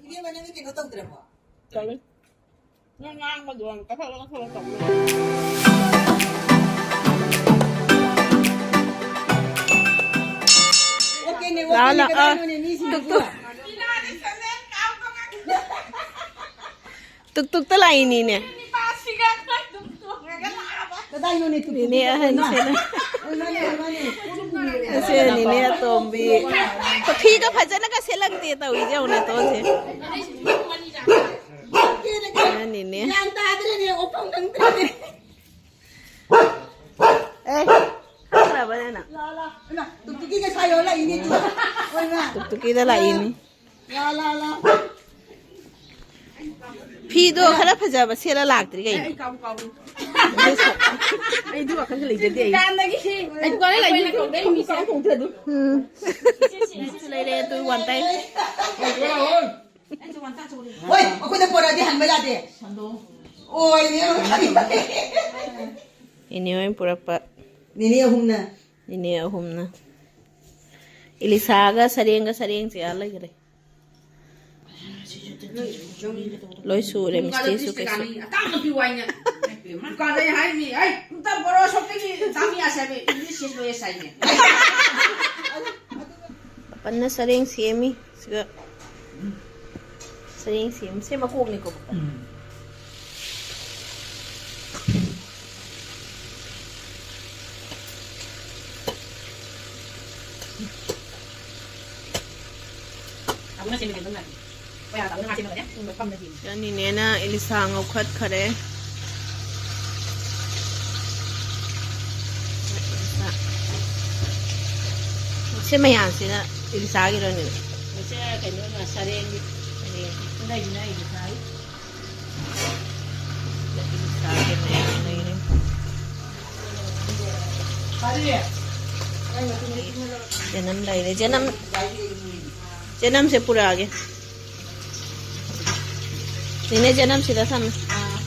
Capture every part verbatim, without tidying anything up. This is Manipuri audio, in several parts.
ꯏꯕꯦꯝꯃ, ꯅꯪꯗꯤ ꯀꯩꯅꯣ ꯇꯧꯗ꯭ꯔꯕꯣ? ꯇꯧꯏ꯫ ꯅꯪ ꯉꯥꯡꯕꯗꯣ ꯀꯛꯊꯠꯂ ꯀꯛꯊꯠꯂ ꯇꯧꯏ꯫ ꯑꯣꯀꯦꯅꯦ, ꯂꯥꯛꯑꯣ, ꯑꯣꯀꯦꯅꯦ, ꯂꯥꯛꯑꯣ꯫ ꯀꯗꯥꯏꯅꯣꯅꯦ ꯃꯤꯁꯤꯡꯗꯨꯕꯨ? ꯇꯨꯛ, ꯇꯨꯛ꯫ ꯇꯨꯛ ꯇꯨꯛꯇ ꯂꯥꯛꯏꯅꯤꯅꯦ꯫ ꯀꯗꯥꯏꯅꯣꯅꯦ ꯇꯨꯛ ꯇꯨꯛ ꯅꯤꯅꯦ ꯇꯨꯛ ꯇꯨꯛ? ꯑꯍꯟꯁꯤꯅ꯫ ꯑꯣ, ꯃꯥꯅꯦ, ꯃꯥꯅꯦ꯫ ꯑꯁꯤ ꯅꯤꯅꯦ ꯑꯇꯣꯝꯕꯤ꯫ ꯐꯤꯒ ꯐꯖꯅꯒ ꯁꯦꯠꯂꯛꯇꯦ ꯇꯧꯔꯤꯁꯦ ꯌꯦꯡꯉꯨ ꯅꯥꯇꯣꯟꯁꯦ꯫ ꯑꯣꯀꯦꯅꯦ, ꯑ, ꯅꯤꯅꯦ꯫ ꯒ꯭ꯌꯥꯟ ꯇꯥꯗ꯭ꯔꯦꯅꯦ, ꯑꯣꯛꯐꯝ ꯈꯪꯗ꯭ꯔꯦꯅꯦ꯫ ꯑꯦ, ꯈꯪꯗ꯭ꯔꯕꯅꯦ ꯅꯪ? ꯂꯥ, ꯂꯥ꯫ ꯏꯃꯥ, ꯇꯨꯛꯇꯨꯀꯤꯒ ꯁꯥꯏꯌꯣ ꯂꯥꯛꯏꯅꯦ ꯇꯨ꯫ ꯑꯣ, ꯏꯃꯥ꯫ ꯇꯨꯛꯇꯨꯀꯤꯗ ꯂꯥꯛꯏꯅꯤ꯫ ꯂꯥ, ꯂꯥ, ꯂꯥ꯫ ꯐꯤꯗꯣ ꯈꯔ ꯐꯖꯕ ꯁꯦꯠꯂ ꯂꯥꯛꯇ꯭ꯔꯤ ꯀꯩꯅꯣ? ꯑꯩ ꯀꯥꯎꯕꯨ ꯀꯥꯎꯏ꯫ ꯑꯩꯗꯤ ꯋꯥꯈꯜꯒ ꯂꯩꯖꯗꯦ ꯑꯩ꯫ ꯗꯨꯀꯥꯟꯗꯒꯤ ꯑꯩ ꯗꯨꯀꯥꯟꯗ ꯂꯩꯅꯤ꯫ ꯀꯥꯡ ꯊꯣꯡꯗ꯭ꯔꯗꯤ꯫ ꯎꯝ꯫ ꯂꯩꯔꯦ ꯑꯗꯨ one time꯫ ꯍꯣꯏ, ꯑꯩꯈꯣꯏꯗ ꯄꯣꯔꯛꯑꯗꯤ ꯍꯟꯕ ꯌꯥꯗꯦ꯫ ꯑꯣꯏꯅꯦ꯫ ꯏꯅꯦ ꯍꯣꯏꯅ ꯄꯨꯔꯛꯄ꯫ ꯅꯤꯅꯦ ꯑꯍꯨꯝꯅ꯫ ꯅꯤꯅꯦ ꯑꯍꯨꯝꯅ꯫ ꯏꯂꯤꯁꯥꯒ ꯁꯔꯦꯡꯒ ꯁꯔꯦꯡꯁꯦ ꯑꯥ ꯂꯩꯈ꯭ꯔꯦ꯫ ꯂꯣꯏ ꯁꯨꯔꯦ, ꯃꯤꯁꯇ꯭ꯔꯤꯁꯨ ꯀꯩꯁꯨ꯫ ꯑꯇꯥꯡꯕ ꯄꯤꯌꯨ ꯍꯥꯏꯅ꯫ ꯗꯨꯀꯥꯟꯗ ꯑꯩ ꯍꯥꯏꯔꯤꯃꯤ, "ꯑꯩ ꯑꯝꯇ ꯕꯣꯔꯣ ꯁꯣꯞꯇꯒꯤ ꯆꯥꯃꯤ ꯑꯁꯦ ꯍꯥꯏꯕ ꯏꯪꯂꯤꯁ ꯁꯤꯁ ꯂꯣꯏ ꯁꯥꯏꯅꯦ"꯫ ꯄꯥꯄꯟꯅ ꯁꯔꯦꯡ ꯁꯦꯝꯃꯤ꯫ ꯁꯤꯒ ꯁꯔꯦꯡ ꯁꯦꯝ-, ꯁꯦ ꯃꯀꯣꯛꯅꯤꯀꯣ꯫ ꯎꯝ꯫ ꯑꯕꯨꯡꯅ ꯁꯦꯝꯃꯤꯁꯦ ꯑꯗꯨꯝ ꯂꯥꯛꯑꯦ꯫ ꯍꯣꯏ, ꯑꯕꯨꯡꯅ ꯉꯥ ꯁꯦꯝꯃꯒꯅꯦ, ꯁꯨꯝꯕ ꯐꯝꯅ ꯁꯦꯝꯃꯤ꯫ ꯅꯤꯅꯦꯅ ꯏꯂꯤꯁꯥ ꯉꯧꯈꯠꯈꯔꯦ꯫ ꯁꯤ ꯃꯌꯥꯝꯁꯤꯅ ꯏꯂꯤꯁꯥꯒꯤꯔꯣꯅꯦ? ꯃꯁꯤ ꯀꯩꯅꯣ, ꯁꯔꯦꯡꯒꯤ꯫ ꯁꯔꯦꯡ꯫ ꯁꯤꯗꯩꯁꯤꯅ ꯏꯂꯤꯁꯥꯒꯤ꯫ ꯏꯂꯤꯁꯥꯒꯤ ꯃꯌꯥꯝ ꯂꯩꯔꯦ꯫ ꯆꯅꯝ ꯂꯩꯔꯦ꯫ ꯆꯅꯝ, ꯆꯅꯝꯁꯦ ꯄꯨꯔꯛꯑꯒꯦ꯫ ꯅꯦꯅꯦ, ꯆꯅꯝ ꯁꯤꯗ ꯊꯝꯃꯦ꯫ ꯑꯥ꯫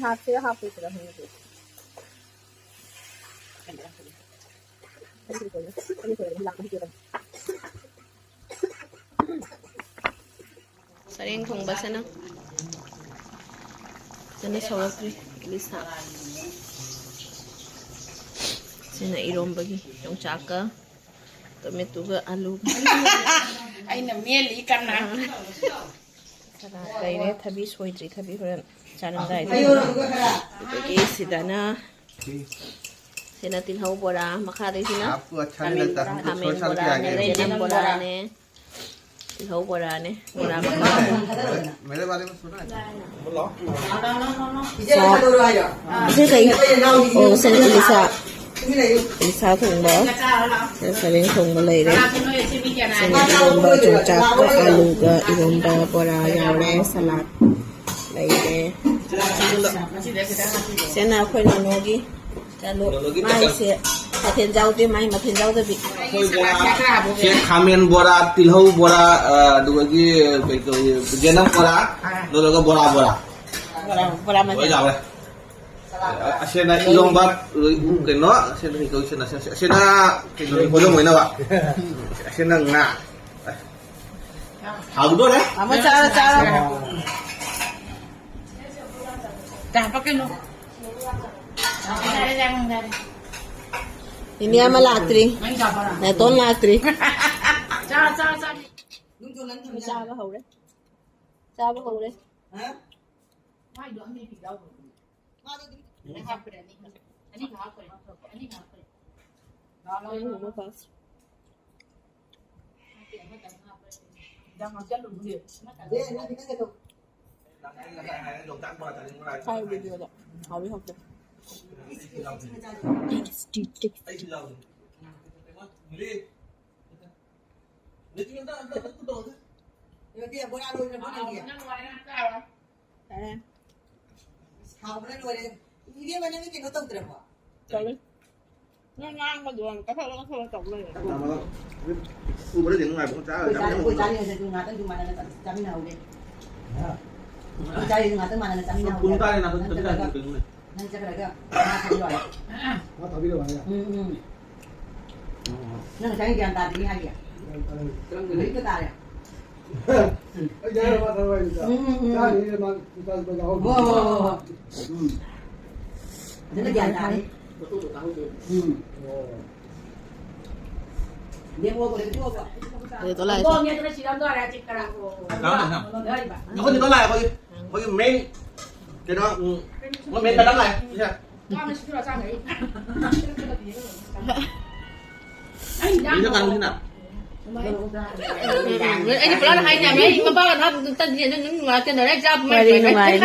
ꯍꯥꯞꯁꯤꯔ ꯍꯥꯞꯄꯣꯏꯁꯤꯔ ꯈꯪꯗꯦ꯫ ꯆꯔꯦꯡ ꯊꯣꯡꯕꯁꯤꯅ ꯐꯖꯅ ꯁꯧꯔꯛꯇ꯭ꯔꯤ, ꯏꯂꯤꯁꯥ꯫ ꯁꯤꯅ ꯏꯔꯣꯝꯕꯒꯤ ꯌꯣꯡꯆꯥꯛꯀ ꯇꯣꯃꯦꯇꯣꯒ ꯑꯂꯨꯒ꯫ ꯑꯩꯅ ꯃꯦꯜꯂꯤ ꯀꯟꯅ꯫ ꯁꯂꯥꯗ ꯂꯩꯔꯦ, ꯊꯕꯤ ꯁꯣꯏꯗ꯭ꯔꯤ, ꯊꯕꯤ ꯍꯣꯔꯦꯟ ꯆꯥꯔꯝꯗꯥꯏꯗ꯫ ꯑꯗꯒꯤ ꯁꯤꯗꯅ, ꯁꯤꯅ ꯇꯤꯜꯍꯧ ꯕꯣꯔꯥ, ꯃꯈꯥꯗꯩꯁꯤꯅ आपको अच्छा नहीं लगता, हम तो ꯈꯥꯃꯦꯟ ꯁꯣꯏ ꯁꯥꯜ के ꯕꯣꯔꯥꯅꯦ, आगे हैं। ꯆꯅꯝ ꯕꯣꯔꯥꯅꯦ, ꯇꯤꯜꯍꯧ ꯕꯣꯔꯥꯅꯦ, ꯕꯣꯔꯥ ꯃꯈꯜ ꯑꯍꯨꯝ꯫ मेरे, मेरे बारे में सुना है? ꯆꯥꯛ꯫ ꯁꯤ ꯀꯩ? ꯑꯣ, ꯁꯤꯅ ꯏꯂꯤꯁꯥ꯫ ꯏꯂꯤꯁꯥ ꯊꯣꯡꯕ꯫ ꯁꯤꯅ ꯁꯔꯦꯡ ꯊꯣꯡꯕ ꯂꯩꯔꯦ꯫ ꯁꯤꯅ ꯏꯔꯣꯝꯕ, ꯌꯣꯡꯆꯥꯛꯀ ꯑꯂꯨꯒ ꯏꯔꯣꯝꯕ, ꯕꯣꯔꯥ ꯌꯥꯎꯔꯦ, ꯁꯂꯥꯗ ꯂꯩꯔꯦ꯫ ꯁꯤꯅ ꯑꯩꯈꯣꯏ ꯅꯣꯅꯣꯒꯤ ꯆꯥꯂꯨ꯫ ꯃꯥꯏꯁꯦ ꯃꯊꯦꯜ ꯌꯥꯎꯗꯦ, ꯃꯥꯏ ꯃꯊꯦꯜ ꯌꯥꯎꯗꯕꯤ꯫ ꯁꯤ ꯈꯥꯃꯦꯟ ꯕꯣꯔꯥ, ꯇꯤꯜꯍꯧ ꯕꯣꯔꯥ, ꯑ, ꯑꯗꯨꯗꯒꯤ ꯀꯩ ꯀꯧꯏ, ꯌꯦꯅꯝ ꯕꯣꯔꯥ, ꯑꯗꯨꯒ ꯕꯣꯔꯥ, ꯕꯣꯔꯥ꯫ ꯕꯣꯔꯥ, ꯕꯣꯔꯥ ꯃꯊꯦꯜ꯫ ꯂꯣꯏ ꯌꯥꯎꯔꯦ꯫ ꯑꯁꯤꯅ ꯏꯔꯣꯝꯕ, ꯀꯩꯅꯣ, ꯑꯁꯤꯅ ꯀꯩ ꯀꯧꯏ, ꯁꯤꯅ, ꯑꯁꯤꯅ ꯀꯩꯅꯣ, ꯍꯣꯏꯗꯣꯡ ꯑꯣꯏꯅꯕ꯫ ꯑꯁꯤꯅ ꯉꯥ꯫ ꯍꯥꯎꯗꯣꯔꯦ꯫ ꯑꯃ ꯆꯥꯔꯣ, ꯆꯥꯔꯣ꯫ ꯆꯥ ꯍꯥꯄꯛꯀꯅꯨ꯫ ꯌꯥꯔꯦ, ꯌꯥꯔꯦ, ꯌꯥꯔꯦ꯫ ꯏꯅꯦ ꯑꯃ ꯂꯥꯛꯇ꯭ꯔꯤ꯫ ꯅꯪ ꯆꯥ ꯄꯥꯔꯣ꯫ ꯅꯥꯇꯣꯟ ꯂꯥꯛꯇ꯭ꯔꯤ꯫ ꯆꯥ, ꯆꯥ, ꯆꯥ꯫ ꯆꯥꯕ ꯍꯧꯔꯦ꯫ ꯆꯥꯕ ꯍꯧꯔꯦ꯫ ꯍꯥ? ꯃꯥꯏꯗꯣ ꯑꯃ ꯍꯦꯛ ꯌꯥꯎꯈ꯭ꯔꯕꯅꯦ꯫ ꯃꯥꯗꯣ ꯑꯗꯨꯝ ꯍꯥꯞꯈ꯭ꯔꯦ, ꯑꯅꯤꯈꯛ꯫ ꯑꯅꯤꯈꯛ ꯍꯥꯞꯈ꯭ꯔꯦ꯫ ꯑꯅꯤꯈꯛ ꯍꯥꯞꯈ꯭ꯔꯦ꯫ ꯂꯥꯛꯑꯣ, ꯂꯥꯛꯑꯣ, ꯂꯥꯛꯑꯣ꯫ ꯍꯥꯞꯄꯦ, ꯑꯃꯇꯪ ꯍꯥꯞꯄ꯭ꯔꯥ ꯁꯤꯅꯤ꯫ ꯌꯥꯝ ꯍꯥꯞꯆꯜꯂꯨꯅꯨ꯫ ꯑꯃꯇꯪ꯫ ꯑꯦ, ꯅꯪ ꯈꯤꯇꯪ ꯀꯩꯗꯧ? ꯊꯥꯏ ꯚꯤꯗꯤꯑꯣꯗ꯫ ꯍꯥꯎꯏ ꯍꯥꯎꯇꯦ꯫ Tasty, tasty. ꯅꯪ ꯋꯥ ꯌꯥꯝ ꯇꯥꯔꯣꯏ꯫ ꯑꯦ꯫ ꯍꯥꯎꯕꯅ ꯂꯣꯏꯔꯦ꯫ ꯏꯕꯦꯝꯃ, ꯅꯪꯗꯤ ꯀꯩꯅꯣ ꯇꯧꯗ꯭ꯔꯕꯣ? ꯇꯧꯏ꯫ ꯅꯪ ꯉꯥꯡꯕꯗꯣ ꯀꯛꯊꯠꯂ ꯀꯛꯊꯠꯂ ꯇꯧ ꯂꯩꯔꯦ꯫ ꯎꯕꯗꯗꯤ ꯅꯨꯡꯉꯥꯏꯕ ꯆꯥ ꯑꯩꯈꯣꯏ ꯆꯥ-, ꯑꯩꯈꯣꯏ ꯆꯥꯅꯤꯡꯉꯁꯨ ꯑꯗꯨꯝ ꯉꯥꯛꯇꯪꯁꯨ ꯃꯥꯟꯅꯅ ꯆꯥꯃꯤꯟꯅꯍꯧꯒꯦ꯫ ꯏꯆꯥꯒꯤꯁꯨ ꯉꯥꯛꯇꯪ ꯃꯥꯟꯅꯅ ꯆꯥꯃꯤꯟꯅꯍꯧꯒꯦ꯫ ꯄꯨꯡ ꯇꯔꯥ ꯍꯦꯟꯅ ꯑꯩꯈꯣꯏ ꯅꯪ ꯆꯠꯂꯒ, ꯆꯠꯃꯤꯟꯅꯁꯤ ꯀꯩꯅꯣꯅꯦ꯫ ꯅꯪ ꯆꯠꯈ꯭ꯔꯒ ꯃꯥ ꯊꯥꯕꯤꯔꯛꯑꯣ ꯍꯥꯏꯕ꯫ ꯃꯥ ꯊꯥꯕꯤꯔꯛꯑꯣ ꯍꯥꯏꯕ꯫ ꯎꯝ, ꯎꯝ꯫ ꯅꯪ ꯉꯁꯥꯏ ꯒ꯭ꯌꯥꯟ ꯇꯥꯗ꯭ꯔꯤ ꯍꯥꯏꯒꯦ꯫ ꯒ꯭ꯌꯥꯟ ꯇꯥꯔꯦ꯫ ꯍꯧꯖꯤꯛꯇ ꯇꯥꯔꯦ꯫ ꯑꯩ ꯍꯥꯏꯔ ꯃꯥ ꯊꯥꯔꯛꯑꯣ ꯍꯥꯏꯕꯗ꯫ ꯎꯝ, ꯎꯝ, ꯎꯝ꯫ ꯆꯥꯔꯤꯉꯩꯗ ꯃꯥ ꯅꯨꯄꯥꯁꯨ ꯄꯩꯁꯥ ꯍꯣꯏ, ꯍꯣꯏ, ꯍꯣꯏ, ꯍꯣꯏ꯫ ꯎꯝ꯫ ꯑꯗꯨꯅ ꯒ꯭ꯌꯥꯟ ꯇꯥꯔꯦ꯫ ꯎꯝ꯫ ꯑꯣ꯫ ꯑꯗꯨ ꯇꯣ ꯂꯥꯛꯑꯦ꯫ ꯑꯩꯈꯣꯏ ꯇꯣ ꯂꯥꯛꯑꯦ, ꯑꯩꯈꯣꯏ, ꯑꯩꯈꯣꯏꯒꯤ main ꯀꯩꯅꯣ, ꯎꯝ, ꯑꯩꯈꯣꯏ main madam ꯂꯥꯛꯑꯦ꯫ ꯁꯤꯗ꯫ ꯁꯤꯗ ꯀꯥꯡꯁꯤꯅ꯫ ꯎꯝ, ꯎꯝ, ꯎꯝ꯫ ꯑꯩꯅ ꯄꯨꯔꯥ ꯍꯥꯏꯅꯦ, ꯑꯩ ꯃꯄꯥꯒ ꯊꯥꯕꯗꯨ ꯇꯟꯗꯤ ꯑꯗꯨꯝ ꯅꯨꯡꯉꯥꯏ, ꯀꯩꯅꯣ, ꯑꯩ ꯆꯥꯕ ꯋꯥꯔꯤ ꯅꯨꯡꯉꯥꯏ꯫